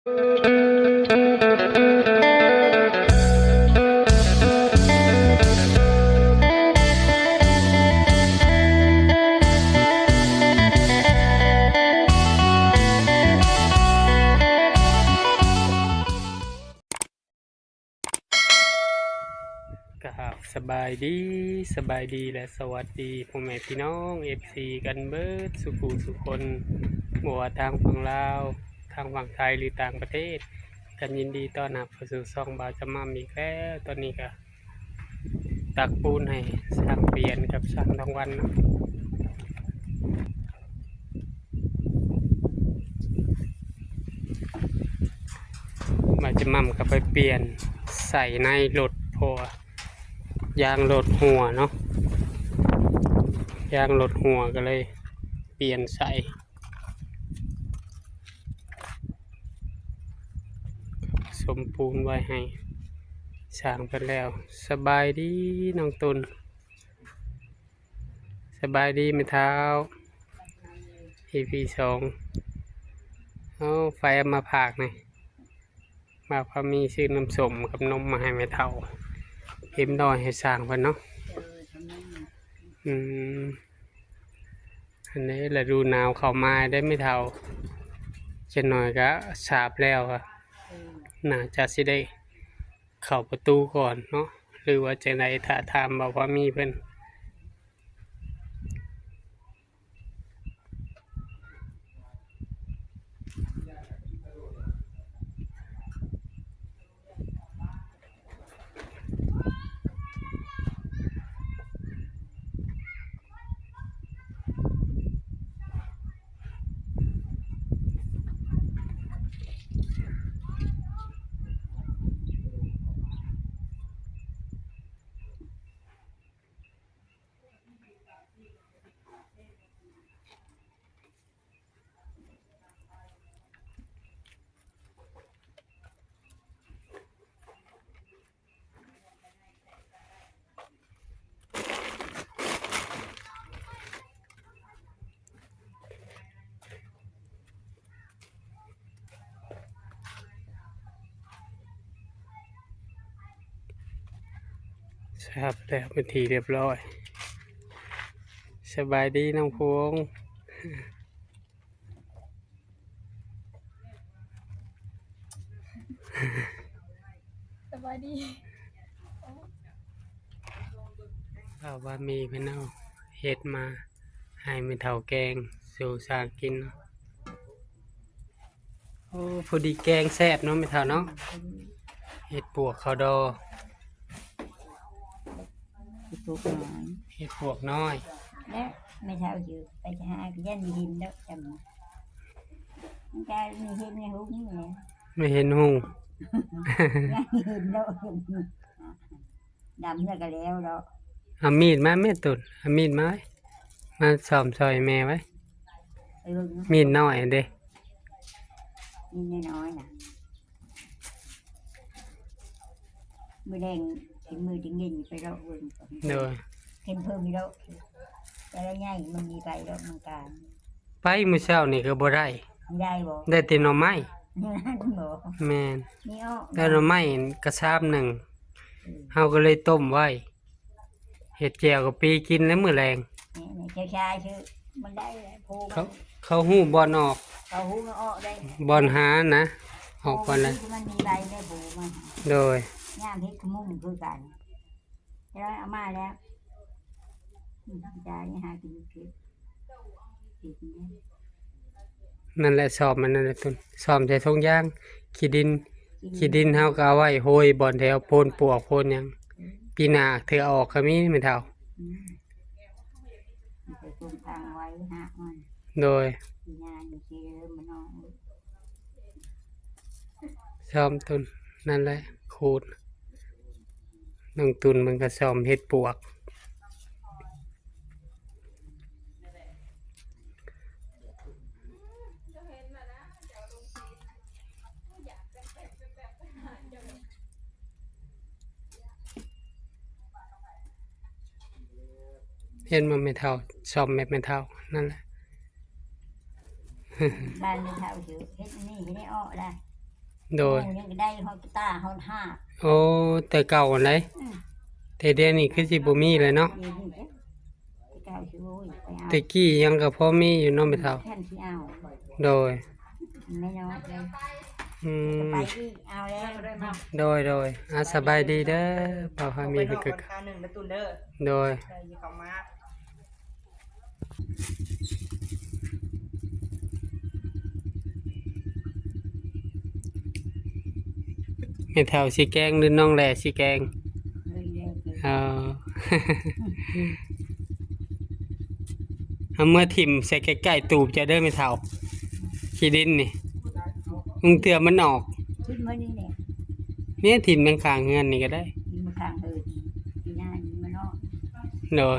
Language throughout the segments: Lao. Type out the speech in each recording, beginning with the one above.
ກາບສະບາຍດີ, ສະບາຍດີ ແລະ ສະຫວັດດີພໍ່ແມ່ພີ່ນ້ອງ ເອັຟຊີ ກັນເບິດສູ່ຜູ້ສູ່ຄົນ, ບໍ່ວ່າທາງຝັ່ງລາວ, ທາງຝັ່ງໄທ ຫຼື ຕ່າງປະເທດ, ກໍຍິນດີຕ້ອນຮັບເຂົ້າສູ່ຊ່ອງບ່າວຈຳມ່ຳອີກແລ້ວ. ຕອນນີ້ກໍຕັກປູນໃຫ້ຊ່າງປຽນກັບຊ່າງທອງວັນເນາະ. ມາຈະໝ່ຳກໍໄປປ່ຽນໃສ່ໃນລົດ ເພາະວ່າຢາງລົດຮົ່ວເນາະ, ຢາງລົດຮົ່ວກໍເລີຍປ່ຽນໃສ່. ສົມປູນໄວ້ໃຫ້ຊ່າງເພິ່ນແລ້ວ. ສະບາຍດີນ້ອງຕຸນ. ສະບາຍດີແມ່ເຖົ້າ. ອີພີສອງ ເອົາໄຟເອົາມາຝາກນີ້, ບ່າວພາມີຊື້ນ້ຳສົ້ມກັບນົມມາໃຫ້ແມ່ເຖົ້າເຮັມນ້ອຍໃຫ້ຊ່າງເພິ່ນເນາະ. ອືມ ອັນນີ້ລະດູໜາວເຂົ້າມາເດ້ແມ່ເຖົ້າ, ຈັກໜ້ອຍກະສາບແລ້ວ ໜ້າຈະຊິໄດ້ເຂົ້າປະຕູກ່ອນເນາະ ຫຼືວ່າຈັ່ງໃດ ຖ້າຖາມບ່າວພາມີເພິ່ນ. ສາບແລ້ວເປັນທີ່ຮຽບຮ້ອຍ. ສະບາຍດີນ້ອງພວງ. ສະບາຍດີ. ເອົາບະໝີ່ເພິ່ນເອົາເຮັດມາໃຫ້ແມ່ເຖົ້າແກງສູ່ຊ່າງກິນເນາະ. ໂອ້ ພໍດີແກງແຊບເນາະແມ່ເຖົ້າເນາະ. ເຫັດປວກເຂົ້າດໍ. ເຫັດປວກນ້ອຍ ເຫັດປວກນ້ອຍ. ແລ້ວແມ່ເຖົ້າຢູ່ໄປຫາກໍຢ້ານມີເຫັນດອກຈຳ ມັນກະມີເຫັນໃນຫຸ້ງນີ້ແຫຼະ ມີເຫັນຫຸ້ງ ຢ້ານມີເຫັນດອກ ດຳແລ້ວກໍແລ້ວດອກ. ເອົາມີດມາແມ່ຕຸນ ເອົາມີດມາໄວ້ ມາສ້ອມຊ່ອຍແມ່ໄວ້. ໄປເບິ່ງເນາະ ມີດນ້ອຍຫັ້ນເດ້ ມີດນ້ອຍໆນະ. ມື້ແລງເປັນມື້ທີ່ເຢັນໄປເລາະເບິ່ງກ່ອນ. ໂດຍ ເຫັນເພີ່ມຢູ່ດອກ ແຕ່ລະໃຫຍ່ມັນມີໄປດອກມັນການ. ໄປມື້ເຊົ້ານີ້ກໍບໍ່ໄດ້ ໄດ້ບໍ່? ໄດ້ແຕ່ໜໍ່ໄມ້. ບໍ່ ແມ່ນ ມີອອກ ໄດ້ໜໍ່ໄມ້ກະຊາມໜຶ່ງ. ເອີ ເຮົາກໍເລີຍຕົ້ມໄວ້ ເຮັດແຈ່ວກະປິກິນໃນມື້ແລງ. ນີ້ ນີ້ ເຈົ້າຊາຍຊື່ ມັນໄດ້ແລ້ວ ໂພ ເຂົາ ເຂົາຮູ້ບ່ອນອອກ ເຂົາຮູ້ມັນອອກໄດ້ ບ່ອນຫານະ ອອກບ່ອນໃດ ມັນມີໃບໄດ້ໂພມັນ. ໂດຍ ຍາມເຮັດຂະມຸ້ງຄືກັນ ແຕ່ວ່າເອົາມາແລ້ວ ອືມ ຈາຍຫາກິນເກັບ ເກັບນີ້. ນັ້ນແຫຼະ ຊອມມັນນັ້ນແຫຼະ ຕົ້ນ ຊອມໃສ່ຖົງຢາງ ຂີ້ດິນ ຂີ້ດິນເຮົາກໍເອົາໄວ້ໂຮຍບ່ອນແຖວໂພນປວກໂພນຫຍັງ. ອືມ ປີໜ້າເທື່ອອອກກໍມີແມ່ເຖົ້າ. ອືມ ມັນຈະຊົງທາງໄວ້ຮາກມັນ. ໂດຍ ປີໜ້ານີ້ຊິເລີ່ມມານອນ ຊອມຕົ້ນ ນັ້ນແຫຼະ ຂູດ ນ້ອງຕຸນມັນກໍຊອມເຫັດປວກ. ເຫັນບໍ່ແມ່ເຖົ້າ ຊອມແບບແມ່ເຖົ້າ ນັ້ນແຫຼະ. ບ້ານແມ່ເຖົ້າຊິເຮັດອັນນີ້ ເຮັດໃຫ້ອອກລະ ໂດຍ ໂອ້ ຍັງໄດ້ຮອດຕາຮອດຫາກ ໂອ້ ແຕ່ເກົ່າຫັ້ນໃດ ອືມ ແຕ່ດຽວນີ້ຄືຊິບໍ່ມີແລ້ວເນາະ ດຽວນີ້ເດ້ ແຕ່ເກົ່າຊິ ໂອ້ຍ ໄປເອົາ ແຕ່ກີ້ຫຍັງກໍພໍມີຢູ່ເນາະແມ່ເຖົ້າ ແມ່ນຊິເອົາ ໂດຍ ແມ່ນ້ອຍເດ້ ອືມ ໄປອີກ ເອົາແລ້ວ ໂດຍໆ ອ່າ ສະບາຍດີເດີ ບ່າວພາມີເພິ່ນກໍ ໂດຍ ແມ່ເຖົ້າຊິແກງ ຫຼືນ້ອງແຫຼຊິແກງ? ເອີ ເອົາເມືອຖິ້ມໃສ່ໃກ້ໆຕູບເຈົ້າເດີແມ່ເຖົ້າ ຂີ້ດິນນີ້ ບາງເທື່ອມັນອອກ ຖິ້ມໄວ້ນີ້ແຫຼະ ເມຍຖິ້ມທາງຂ້າງເຮືອນນີ້ກໍໄດ້ ຖິ້ມຂ້າງເຮືອນ ປີໜ້ານີ້ມັນອອກ ໂດຍ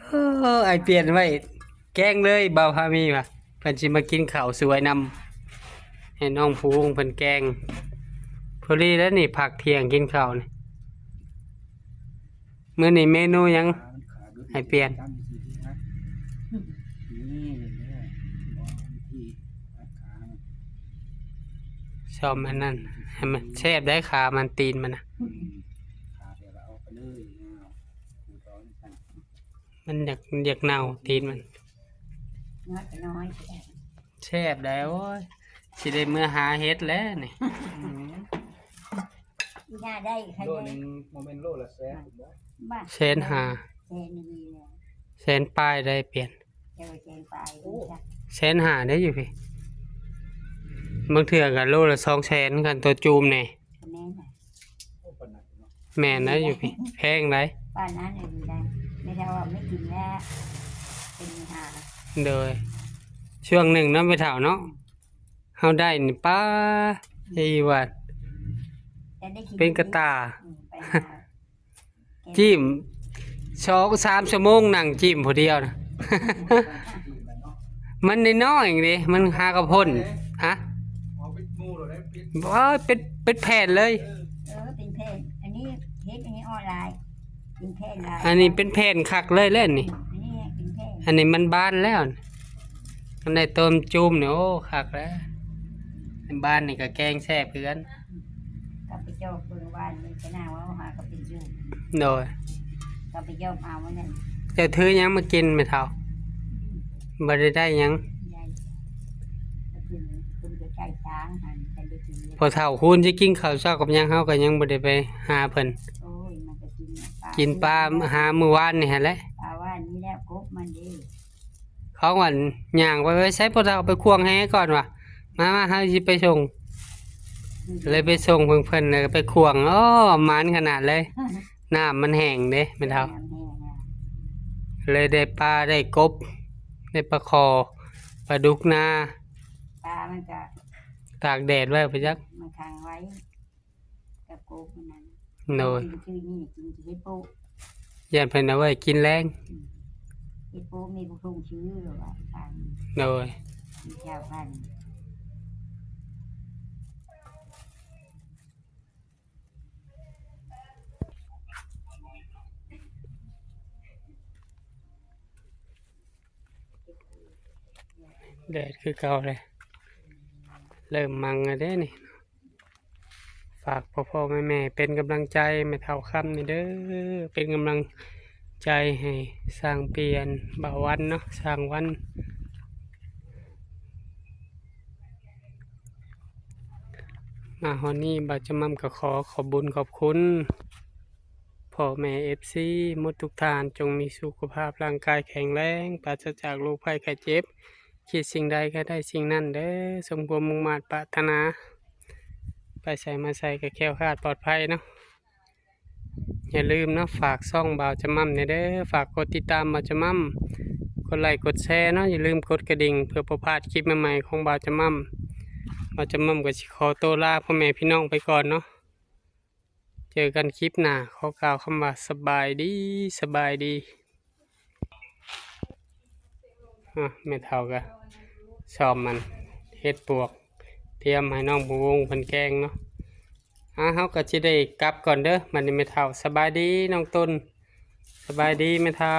ເອີ ອ້າຍປ່ຽນໄວ້ ແກງເລີຍ ບ່າວພາມີວ່າ ເພິ່ນຊິມາກິນເຂົ້າສວຍນຳ ໃຫ້ນ້ອງພູວົງເພິ່ນແກງ ພໍດີແລ້ວນີ້ ພັກທ່ຽງກິນເຂົ້ານີ້ ມື້ນີ້ເມນູຫຍັງ? ໃຫ້ປ່ຽນ ຊອມອັນນັ້ນ ໃຫ້ມັນແຊບໄດ໋ ຂາມັນ ຕີນມັນນະ ມັນຢາກ ຢາກເນົ່າຕີນມັນ ນ້ອຍ ແຊບໄດ໋ ໂອ້ຍ ຊິໄດ້ເມືອຫາເຫັດແລ້ວນີ້ ອີ່ຫຍັງໄດ້ ໂລໜຶ່ງບໍ່ແມ່ນໂລລະແສນບໍ່? ແສນຫ້າ ແສນປາຍໄດ໋ ປ່ຽນ ເອີ ແສນປາຍ ແສນຫ້າໄດ້ຢູ່ພີ້ ບາງເທື່ອກໍໂລລະສອງແສນ ຄັນໂຕຈູມນີ້ ແມ່ນນະ ແມ່ນໄດ໋ ຢູ່ພີ້ ແພງໄດ໋ ປານນັ້ນຢູ່ໄດ້ ແມ່ເຖົ້າວ່າໄມ່ກິນແລ້ວ ເປັນຫາ ໂດຍ ຊ່ວງໜຶ່ງເນາະ ແມ່ເຖົ້າເນາະ ເຮົາໄດ້ນີ້ ປ້າ ອີ່ຫວັດ ເປັນກະຕ່າ ອືມ ໄປຫາ ຈິ້ມ ສອງສາມຊົ່ວໂມງນັ່ງຈິ້ມຜູ້ດຽວນະ ມັນນ້ອຍໆເດ້ ມັນຫາກະພົ້ນ ຮະ ບໍ່ ເປັນ ເປັນແຜ່ນເລີຍ ເອີ ເປັນແຜ່ນ ອັນນີ້ເຮັດ ອັນນີ້ອອນລາຍ ເປັນແຜ່ນລາຍ ອັນນີ້ເປັນແຜ່ນຄັກເລີຍແຫຼະນີ້ ອັນນີ້ເປັນແຜ່ນ ອັນນີ້ມັນບານແລ້ວ ອັນໃດໂຕຈຸ້ມນີ້ ໂອ້ ຄັກແລ້ວ ບານນີ້ກໍແກງແຊບຄືກັນ ກັບໄປຈອບເບິ່ງວານນີ້ ຊະນາງວ່າຫາກັບເປັນຢູ່ ໂດຍ ກັບໄປຈອບເອົານັ້ນ ເຈົ້າຖືຫຍັງມາກິນແມ່ເຖົ້າ? ອືມ ບໍ່ໄດ້ໄດ້ຫຍັງ ໄດ້ ເພິ່ນ ເພິ່ນກໍໃຊ້ຈາງຫັ້ນ ຄັນໄດ້ກິນ ພໍ່ເຖົ້າຄູນຊິກິນເຂົ້າເຊົ້າກັບຫຍັງ ເຮົາກໍຍັງບໍ່ໄດ້ໄປຫາເພິ່ນ ໂອ້ຍ ມັນກໍກິນປາ ກິນປາຫາມື້ວານນີ້ຫັ້ນແຫຼະ ປາວານນີ້ແຫຼະ ກົບມັນເດ້ ເຂົາອັນຍ່າງໄປ ໄປໃສພໍ່ເຖົ້າ ໄປຂວາງແຫກ່ອນວ່າ ມາ ມາ ເຮົາຊິໄປສົ່ງ ເລີຍໄປສົ່ງເພິ່ນ ເພິ່ນເລີຍໄປຂວາງ ໂອ້ ໝານຂະໜາດເລີຍ ນ້ຳມັນແຫ້ງເດ້ແມ່ເຖົ້າ ນ້ຳແຫ້ງອະ ເລີຍໄດ້ປາ ໄດ້ກົບ ໄດ້ປາຄໍ່ ປາດຸກນາ ປາມັນກະຕາກແດດໄວ້ພຸ້ນຈັກ ມັນຂັງໄວ້ ກັບໂກກນັ້ນ ໂດຍ ກິນຄືນີ້ກິນເຫັດໂປະ ຢ້ານເພິ່ນເອົາໄວ້ກິນແລງ ອືມ ເຫັດໂປະມີຜູ້ຊົງຊື່ວ່າ ໂດຍ ມີແຖວພັນ ແດດຄືເກົ່າເລີຍ ເລີ່ມມັງແລ້ວເດ້ນີ້. ຝາກພໍ່ໆແມ່ໆເປັນກຳລັງໃຈແມ່ເຖົ້າຄຳນີ້ເດີ ເປັນກຳລັງໃຈໃຫ້ຊ່າງປ່ຽນ ບ່າວວັນເນາະ ຊ່າງວັນ. ມາຮອດນີ້ບ່າວຈຳມ່ຳກໍຂໍຂອບບຸນຂອບຄຸນພໍ່ແມ່ເອັຟຊີໝົດທຸກທ່ານ ຈົ່ງມີສຸຂະພາບຮ່າງກາຍແຂງແຮງ ປາສະຈາກໂລກໄພໄຂ້ເຈັບ ຄິດສິ່ງໃດກໍໄດ້ສິ່ງນັ້ນເດີ ສົມຄວາມມຸ່ງມາດປາດຖະໜາ ໄປໃສມາໃສກໍແຄ້ວຄາດປອດໄພເນາະ. ຢ່າລືມເນາະ ຝາກຊ່ອງບ່າວຈຳມ່ຳແດ່ເດີ ຝາກກົດຕິດຕາມບ່າວຈຳມ່ຳ ກົດໄລກົດແຊເນາະ ຢ່າລືມກົດກະດິ່ງເພື່ອບໍ່ພາດຄລິບໃໝ່ໆຂອງບ່າວຈຳມ່ຳ. ບ່າວຈຳມ່ຳກໍຊິຂໍໂຕລາພໍ່ແມ່ພີ່ນ້ອງໄປກ່ອນເນາະ. ເຈີກັນຄລິບໜ້າ ຂໍກ່າວຄຳວ່າສະບາຍດີ ສະບາຍດີ. ອາ ແມ່ເຖົ້າກະຊອມມັນເຮັດປວກ ຕຽມໃຫ້ນ້ອງພູວົງເພິ່ນແກງເນາະ. ອາ ເຮົາກະຊິໄດ້ກັບກ່ອນເດີ ບັດນີ້ແມ່ເຖົ້າ. ສະບາຍດີນ້ອງຕົ້ນ ສະບາຍດີແມ່ເຖົ້າ.